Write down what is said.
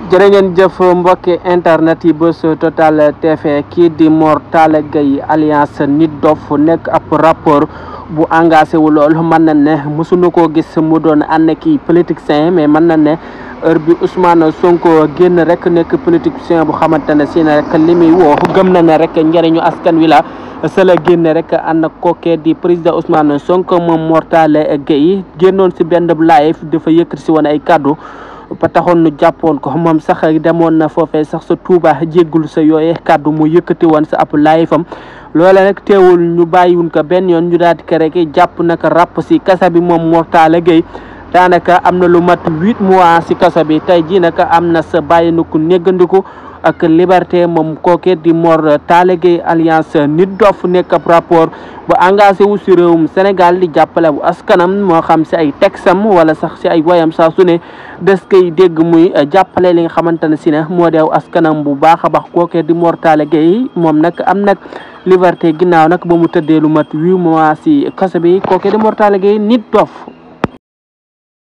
jërë ngeen jëf mbokki internet yi Buzz Total TV. kii di Mor Talla Gueye alias Nit Doff nekk ab rapport bu engagé wu lool mën na ne mësuñu koo gis mu doon ànd ki politicien mais mën na ne heure bi Ousmane Sonko génn rek nekk politicien bu xamante ne si ne rek li muy woo gëm na ne rek njëriñu askan wi la sa la génne rek ànd ak kookee di président Ousmane Sonko moom Mor Talla Gueye génnoon si benn live dafa yëkkati si woon ay kàddu ba taxoon nu jàppoon ko moom sax demoon na foofee sax sa Touba jéggul sa yooyee kàddu mu yëkkati woon sa ab live am loolee nag teewul ñu bàyyiwun ko benn yoon ñu daal di ko rek jàpp naka ràpp si kasa bi moom Mor Talla Gueye daanaka am na lu mat 8 mois si kasa bi tey jii nag am na sa bàyyi na ku néggandiku ak liberté moom kooke di Mor Talla Gueye alliance Nit Doff nekk ab rapport bu engagé wu si réewum Sénégal di jàppale bu askanam moo xam si ay texam wala sax si ay wayam saa su ne des koy dégg muy jàppale li nga xamante ne si ne moo deew askanam bu baax a baax kooke di Mor Talla Gueye moom nag am nag liberté ginnaaw nag ba mu tëddee lu mat 8 mois si kaso bi kooke di Mor Talla Gueye Nit Doff